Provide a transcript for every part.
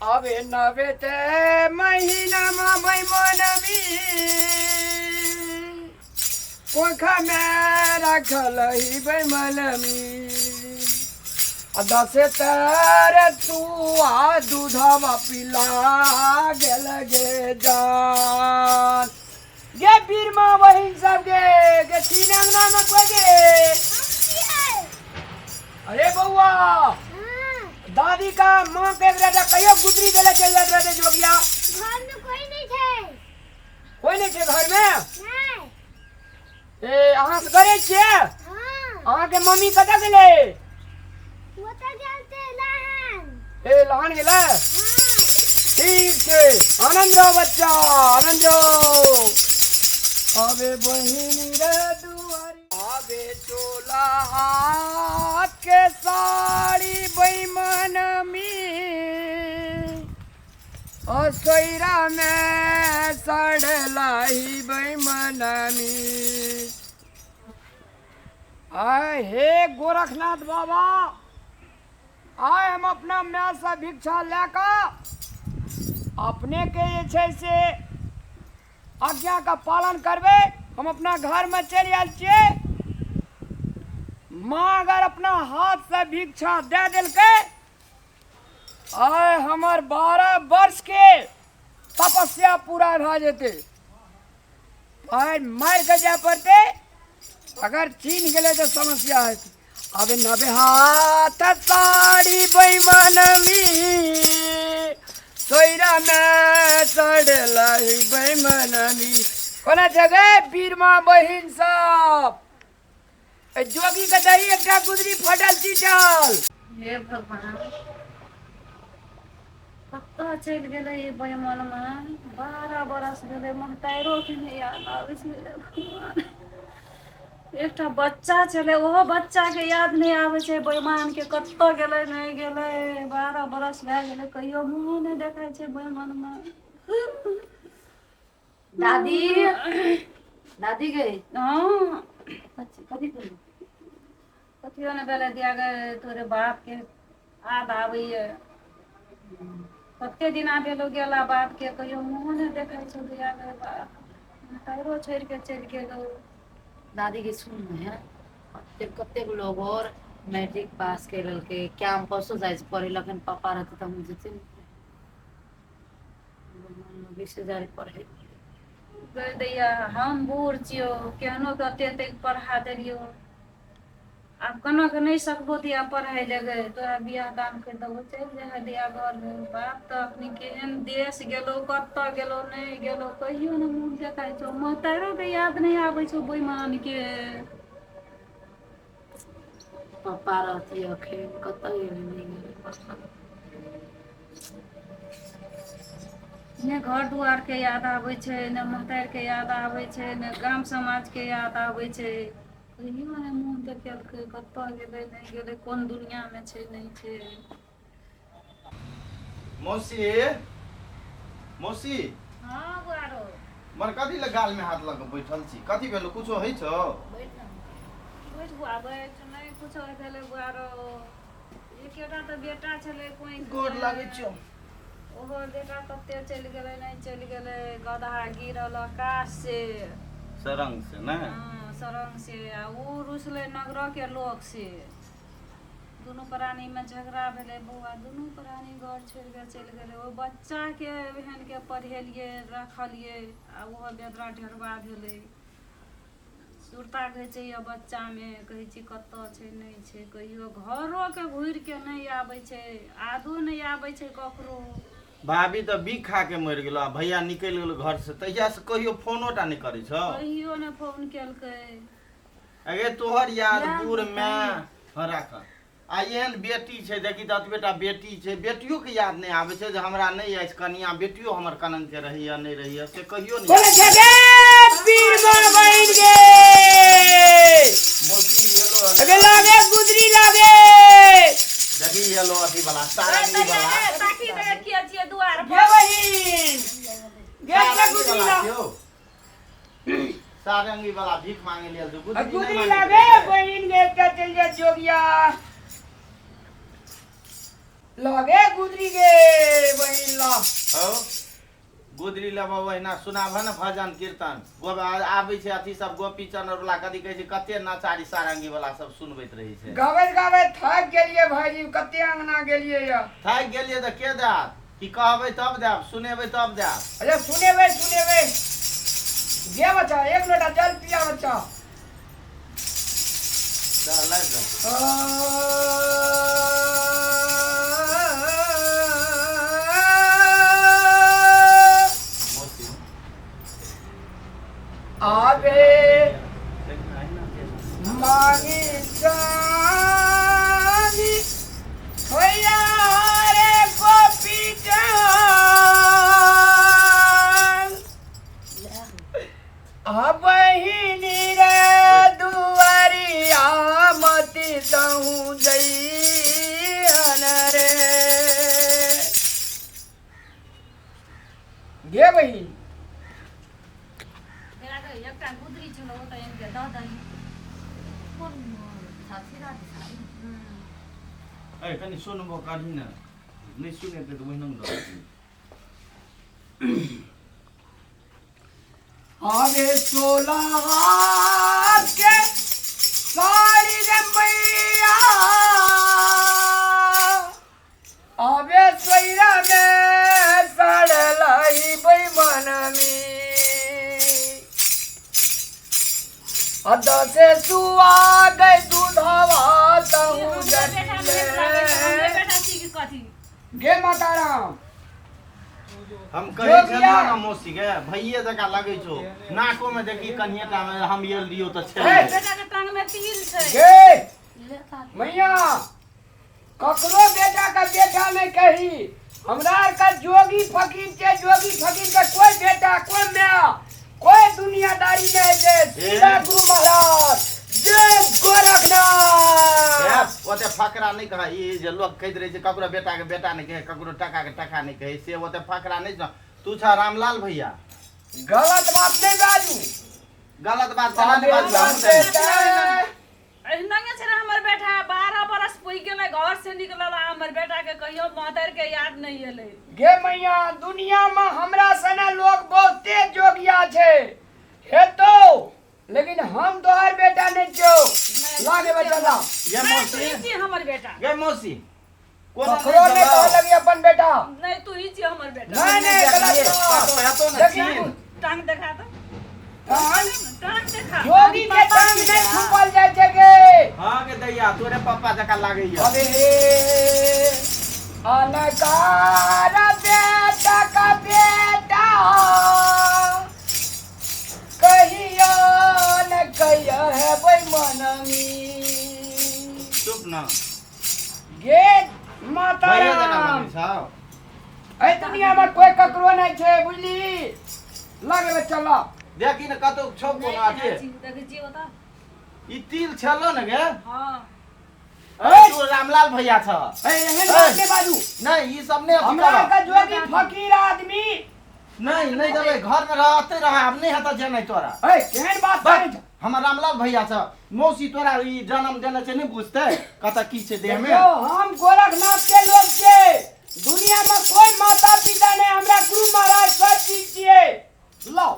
आबे नबे ते महीनामा बैमनमी कोखामे राखल ही बैमनमी आ दसे तर तू आ दूधवा पिला गेल गे जान गे बीरमा बहिन सब गे गे तीन अंगना में कोई गे। अरे बउआ, दादी का माँ के बेटा कहियो गुजरी देले चल जात रहते जोगिया। घर में कोई नहीं छै। कोई नहीं छै घर में? नहीं। ए, अहाँ से करे छियै? हाँ। अहाँ के मम्मी कतऽ गेलै? वो तो गेल छै लहान। ए, लहान गेलै? हाँ। ठीक छै, आनंद रहो बच्चा, आनंद रहो। अबे बहिन रे दुआरी आबे चोला हाथ के साड़ी बैमन मी असैरा में सड़लाही बैमन मी। आय हे गोरखनाथ बाबा, आय हम अपना माय से भिक्षा लए कऽ अपने के जे छै से आज्ञाके पालन करबै। हम अपना घरमे चलि आयल छियै। माँ अगर अपना हाथसँ भिक्षा दए देलकै, आइ हमर 12 वर्षके तपस्या पूरा भए जेतै। आइ मारि कऽ जाय पड़तै, अगर चीन गेलै तऽ समस्या हेतै। आबे नबे हाथ साड़ी बैमनमी सोइरामे सड़लही बैमनमी। कोना छै गे बीरमा बहिन सब? ए जोगी के दही एकटा गुदरी फटल चिटल। हे भगवान, कतऽ चलि गेलै ई बैमनमा? 12 बरस भेलै, महताइरोके नहि याद आबै छै। हे भगवान, एकटा बच्चा छलै, ओहो बच्चाके याद नहि आबै छै बैमानके। कतऽ गेलै, नहि गेलै? 12 बरस भए गेलै, कहियो मुँहो नहि देखै छै बैमानमे। दादी, दादी गई। हँ। कथी कथी भेलौ? कथियो नहि भेलै दिया गे, तोरे बापके आद आबैए। कते दिना भेलो गेला बापके, कहियो मुँहो नहि देखै छौ दिया गे। बाप पैरो छोड़ि कऽ चलि गेलौ। दादी के सुन ने, कतेक कतेक लोग और मैट्रिक पास कर लेलकै, कैंपसो जाइ छै पढ़ै लए। अखन पापा रहतै तऽ हम जेतै ने। 20,000 पढ़ै कहि दैया, हम बूढ़ छियौ, केहनो कते एतेक पढ़ा देलियौ, आब केना कऽ नहि सकबो दिया पढ़ाइ लए। तोरा बियाह दान करि देबो, चलि जाइ दिया घरमे। बाप तऽ अखनी केहन देश गेलौ, कतऽ गेलौ, नहि गेलौ, कहियो ने मुँह देखाइ छौ। महतारोके याद नहि आबै छौ बैमानके? पप्पा रहती अखन, कतऽ गेलै, नहि गेलै पप्पा? ने घर दुआरके याद आबै छै, ने महतारिके याद आबै छै, ने गाम समाजके याद आबै छै। कहियो नहि मुँह देखेलकै। कतऽ गेलै, नहि गेलै, कोन दुनिआँमे छै, नहि छै। मौसी, मौसी। हँ बुआरो। मर कथी लए गाल में हाथ लऽ कऽ बैठल छी? कथी भेलो? कुछो होइ छौ? बैठ ना। बैठ बुआ, बैठ। नहि कुछो भेलै बुआरो, एकेटा तऽ बेटा छलै कोइ। गोर लागै छियौ। ओहो बेटा कते चलि गेलै, नहि चलि गेलै। गदहा गिरल आकाश से। सरंग से ने? हँ, सरंग से। आ उ रुसलै नगरके लोक से। दुनू प्राणीमे झगड़ा भेलै बौआ, दुनू प्राणी घर छोड़ि कऽ चलि गेलै। ओहि बच्चाके एहनके पढ़ेलियै, रखलियै, आ ओहो बेदरा ढेरबा भेलै। सुरता घिचैए बच्चामे, कहै छी कतऽ छै, नहि छै। कहियो घरोके घुरिके नहि आबै छै, आदो नहि आबै छै ककरो। भाभी तऽ बिख खा के मरि गेलो आ भैया निकलि गेलो घर से, तहिया से कहियो फोनो टा नहि करै छौ? कहियो नहि फोन केलकै। अगे तोहर याद बूढ़ मे। हँ, राख। आ एहन बेटी छै, देखी तऽ, एतबे टा बेटी छै, बेटियो के याद नहि आबै छै जे हमरा नहि अछि कनिया, बेटियो हमर कनन के रहैया, नहि रहैया, से कहियो नहि। बोले छै गे बीरमा बहिन गे। मौसी एलो। अगे लागे गुदरी लागे। देखी, एलो अथी वाला, सारंगी वाला। ताकि दे किया छियै दुआर गे बहिन गे, एकटा सारंगी गुदरी वाला ला। छियौ, सारंगी वाला भीख मांगे लेल जो आ गुदरी नहि गुदरी मांगे लागे छै। बहिन गे, एकटा चलि जा जोगिया। लागे गुदरी गे बहिन। हौ गुदरी लेबऽ ओहिना सुनाबह ने भजन कीर्तन। आबै छै अथी सब गोपी चंद वाला कथी कहै छै, कते नचारी सारंगी वाला सब सुनबैत रहै छै। गाबैत गाबैत थाकि गेलियै भाईजी, कते अंगना गेलियै या। थाकि गेलियै तऽ के देत? की कहबै तब देब, सुनेबै तब देब। अच्छा सुनेबै सुनेबै। गे बच्चा एक लोटा जल पिया बच्चा। दऽ लाबि दे। मौसी आबे मांगी चांदी होया रे गोपी चांद, अब रे दुआरिया मती तहूँ जइहन रे। गे बहिन एकटा गुदरी छलो ओ तऽ आनि कऽ दऽ दही। कोन साथी रात साड़ी? ए कनि सुनबो करही ने, नहि सुनेतै तऽ ओहिना दऽ देतै। आवे 16 हाथ के साड़ी रे मैया, आवे सोइरा में सड़लही बेईमानमी, अद से सुआ गई दूधवा तहु हमरे बेटा नीक लागै छै, हमरे बेटा छी कि कथी? गे माताराम हम कहै छलियौ ने मौसी के, भैये जकाँ लगै छौ, नाको में देखी कनिये टा में हम एल दियौ तऽ छै। बेटा के टांग में तिल छै। गे मैया ककरो बेटा का बेटा नहीं कही, हमरा आर का जोगी फकीर छै, जोगी फकीर के कोई बेटा कोई माय कोई दुनियादारी नहीं छै। सीधा गुरु महाराज जय गोरखनाथ। ओते फकरा नहीं कह, ई जे लोग कहैत रहै छै ककरो बेटा के बेटा नहीं कहै, ककरो टका के टका नहीं कहै, से ओते फकरा नहीं छ। तू छ रामलाल भैया। गलत बात नहीं बाजू। गलत बात केना नहि बाजू? हम तऽ एहिनांगे छै हमर बेटा 12 बरस पुगि गेलै, घर से निकलल, हमर बेटा के कहियो मदर के याद नहीं एलै। गे मैया दुनिया में हमरा सने लोग बहुते जोगिया छै हेतो, लेकिन हम तोहर बेटा नहीं छौ। लागे बच्चा ला। गे नहीं, तू मौसी ही छी हमर बेटा। गे मौसी कोनो ककरो नहीं कह लगी अपन बेटा। नहीं तू ही छी हमर बेटा। नहीं नहीं गलत बात। कतौ हेतो ने देखी। छीन। टांग देखा तो, टांग टांग देखा। जोगी के टांग नहीं छुपल जाय छै गे। हाँ गे दैया तोरे पप्पा जकाँ लागैया। अबे अनकार बेटा का बेटा कहियो न कहियो है मनमी। चुप न गे माता भैया जकाँ राम लगै छौ। एहि दुनिया में कोई ककरो नहीं छै बुझली। लगे बच्चा ला। देखी ने कतौ छौ कोनो अथी। देखै छी ओतऽ। ई तिल छलो ने गे? हाँ। ए तू रामलाल भैया छ। एहन बात नहीं बाजू। नहीं ई सब नहीं अथी हमरा करब। का जोगी फकीर आदमी नहीं नहीं देबै, घर में रहते रह, आब नहीं हेतौ जेनाइ तोरा। ए केहन बात करै छ? हमर रामलाल भैया छ, मौसी तोरा ई जन्म देने छै नहीं बुझतै कतऽ की छै देह में। देखियौ हम गोरखनाथ के लोग छियै, दुनिया में कोई माता पिता नहीं, हमरा गुरु महाराज सब चीज छियै। लाओ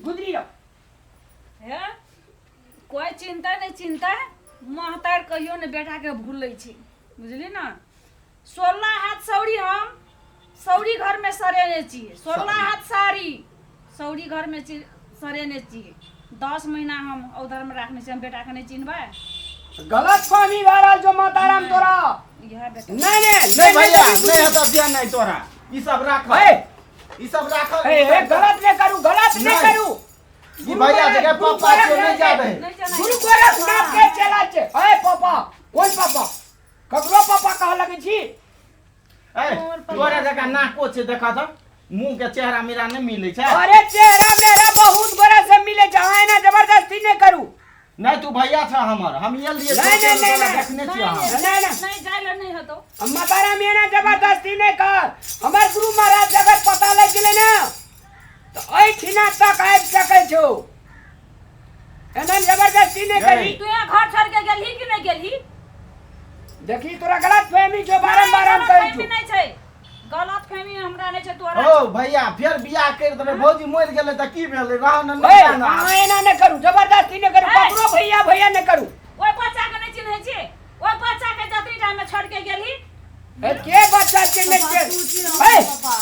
गुजरी जाओ। हे कोई चिंता नहीं, चिंता महतार कहियो ने बेटा के भूलै छै बुझली ना। 16 हाथ सौरी हम सौरी घर में सरेने छियै, 16 हाथ साड़ी सौरी घर में सरेने छियै। 10 महीना हम उधर में राखने छियै, हम बेटा के नहीं चिन्हबै। गलत फहमी भए रहल छौ माताराम तोरा। इएह बेटा। नहीं नहीं नहीं भैया नहीं हेतौ जेनाइ तोरा, ई सब राख, ई सब राख। ए गलत नहीं करू, गलत नहीं करू। ई भैया जगह पापा छै नहीं जा दे। गुरु गोरखनाथ के चेला छै। ए पापा कोन पापा? ककरो पापा कह लगे छी? ए तोरा जगह नाको छै देखा त, मुंह के चेहरा मेरा नहीं मिले छै। अरे चेहरा मेरा बहुत गोरा से मिले छै, अहाँ एना जबरदस्ती नहीं करू। नहीं तू भैया छ हमर, हम एल लिए नहीं, नहीं, नहीं, नहीं। देखने छियै हम। नहीं, नहीं। नहीं जाय ले नहीं हेतौ। माताराम एना जबरदस्ती नहीं कर, हमर गुरु महाराज अगर पता लग गेलै ना तो एहिठिना तक आबि सकै छौ, एना जबरदस्ती नहीं करी। तू यहाँ घर छोड़ के गेलही कि नहीं गेलही? देखी तोरा गलत फहमी छौ, बारम्बार हम कहै गलत छौ। फहमी नहीं छै, गलत फहमी हमरा सुरता नहि छै तोरा। हो भैया, फेर बियाह करि देबै, भौजी मरि गेलै तऽ की भेलै? रह ने, ए, नहि जाना। अहाँ एना नहि करू, जबरदस्ती नहि करू। ए। ककरो भैया भैया नहि करू। ओहि बच्चा के नहि चिन्है छी? ओहि बच्चा के जतनी टाइम में छोड़ के गेली। ए, के बच्चा चिन्है पापा, छै? तू छी ए, हमर पापा।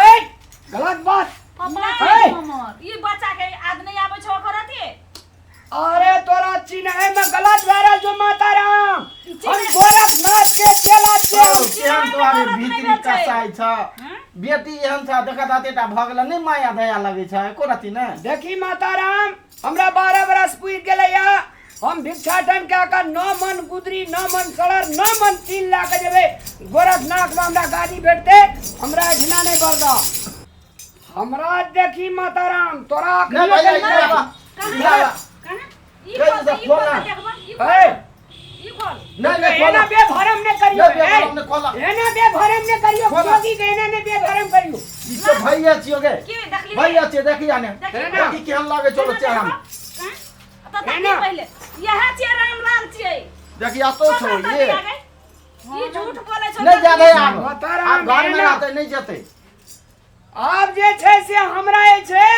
ए, गलत बात। पापा ए। छी हमर। ई बच्चा के याद नहीं आबै छौ ओकर अथी? अरे तोरा चिन्है में गलत भए रहल छौ माता राम। हम गोरखनाथ के चेला छियै। हौ, केहन तोहर गलत नहि भीतरी भेल छै। कसाइ छ। हँ? बेटी एहन छ, देखत अतेटा भऽ गेलै, नहि माया दया लगै छ एको रति ने। देखी माता राम, हमरा 12 बरस पुरि गेलैया। हम भिक्षाटन कए कऽ 9 मन गुदरी, 9 मन सड़र, 9 मन तिल लए कऽ जेबै गोरखनाथ में, हमरा गाड़ी भेटतै। हमरा एहिठिना नहि बरदा हमरा। देखी माता राम, तोरा नहि अखनियो भैया, कहि इधर आबा। कहाँ? इधर आबा। कहाँ ई कहि खोल दे, ई खोल। खोल ना। देखबा ई ए, खोल, ई खोल। नहि नहि, एना खोला। बेभरम नहि करियौ। नहि, बेभरम नहि, खोला। एना बेभरम नहि करियौ। खोला। जोगी के एना नहि बेभरम करियौ। ई तो भैया छियो गे। की देखली? भैया छियो, देखी आने। देखी। एना। देखी केहन लागै छौ चेहरा में। तऽ देखी। एना। पहिले इएह छियै, रामलाल छियै। देखी अतो छौ ककरा ये। दिया गई? ई झूठ बोलै छौ। नहि जाबै आब। माता राम, आब घर में एना। रहतै, नहि जेतै। आब जे छै से हमरा जे छै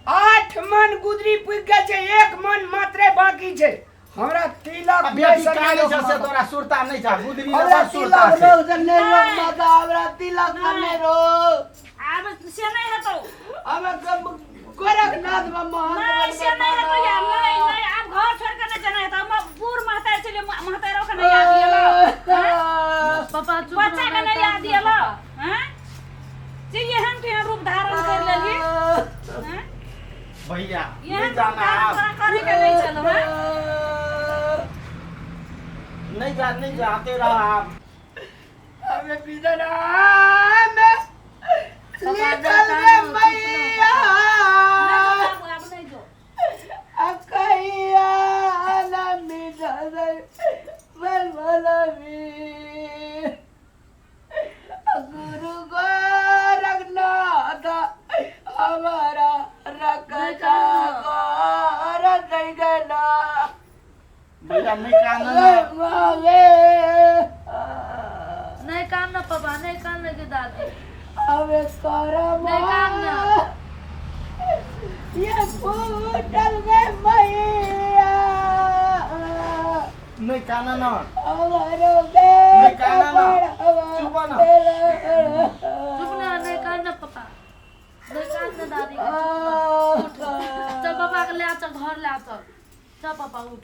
8 मन गुदरी पुगि गेल छै, 1 मन मात्रे बाकी छै। हमरा तिलक आ बेटी बेसन कानै नहि छै से रोक। तोरा सुरता नहि छ? गुदरी हमरा बड़ सुरता तिलक छै। रोग से नहि रोक माता, हमरा तिलक से नहि रोक। आब से नहि हेतौ। हमे गोरखनाथ में महंत नहि, से बनबै नहि हेतौ यार, माता। नहि नहि, आब घर छोड़ के नहि जाना हेतौ। हम बूढ़ महतारी छलियै, महतारो के नहि याद एलौ? पापा, चुप बच्चा के रह, नहि याद कान ना। एलौ? हँ, जे एहन तेहन रूप धारण कर लेली, हँ? भैया, एहन नहि रूप जाना धारण आब। तोरा करे के नहि छलौ, हँ? नहि जा, नहि जाते रह आब। हमें बिदना में निकल रे मैया। नहि जो, आब आब नहि जो। कहिया मिटल बलबी गुरु गोरखनाथ हमारा रखा कर गला। भैया, नहि कान ना। मावे। नहीं कान ना पापा, नहीं कान लगे दादी। अबे करम। नहीं कान ना। ये फूटल गे मैया। नहि कान ना। हमारो नहीं बेटा काना ना। चुप ना। चुप ना, नहीं कान ना पापा, नहीं कान ना दादी के, चुप ना। उठ, चल पापा के ले आ, चल घर ले आ, चल चल पापा, उठ।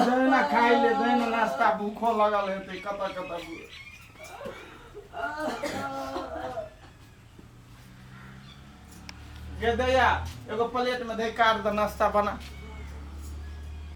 दहिना खाइ ले, दहिना नाश्ता, भूखो लगल हेतै कतऽ कतऽ। गे दैया, एगो प्लेट में दे काट दे, नाश्ता बना।